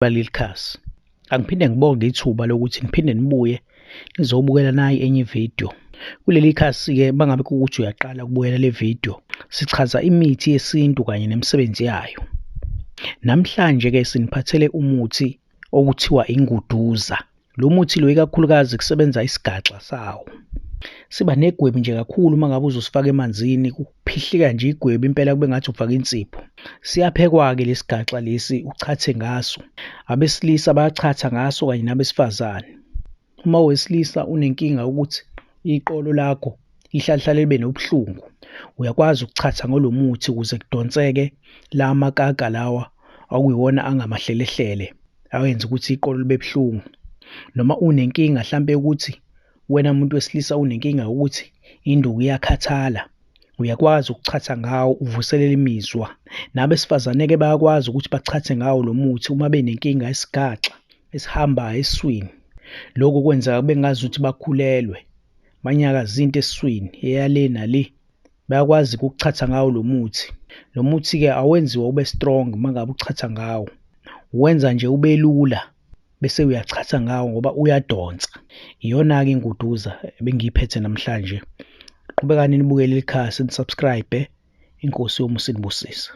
Baleli khasi. Angiphinde ngibonge ithuba lokuthi niphinde nibuye nizobukela nayi enye ividiyo. Kuleli khasi-ke uma ngabe kuwukuthi uyaqala ukubukela le vidiyo, sichaza imithi yesintu kanye nemisebenzi yayo. Namhlanje-ke siniphathele umuthi okuthiwa inguduza. Lo muthi lo ikakhulukazi kusebenza isigaxa sawo. Siba negwebu nje kakhulu uma ngabe uzosifaka emanzini, kuphihlika nje igwebu impela kube ngathi ufake insipho. Siyaphekwa-ke lesi gaxa lesi uchathe ngaso. Abesilisa bayachatha ngaso kanye nabesifazane. Uma uwesilisa unenkinga yokuthi iqolo lakho lihlale hlale libe nobuhlungu, uyakwazi ukuchatha ngalo muthi ukuze kudonseke la makaka lawa okuyiwona angamahlelehlele awenza ukuthi iqolo libe buhlungu. Noma unenkinga hlampe yokuthi wena muntu wesilisa unenkinga yokuthi induku iyakhathala, uyakwazi ukuchatha ngawo uvuselele imizwa. Nabesifazane-ke bayakwazi ukuthi bachathe ngawo lo muthi uma benenkinga yesigaxa esihambayo esiswini. Lokhu kwenzeka kube ngazuthi bakhulelwe, banyakaze into esiswini eya le nale, bayakwazi-ke ukuchatha ngawo lo muthi. Lo muthi-ke awenziwa ube strong uma ngabe uchatha ngawo, uwenza nje ube lula bese uyachatha ngawo ngoba uyadonsa. Iyona-ke inguduza ebengiyiphethe namhlanje. Qhubekani nibuke leli khasi ni-subscribe-e. Inkosi yomusa inibusise.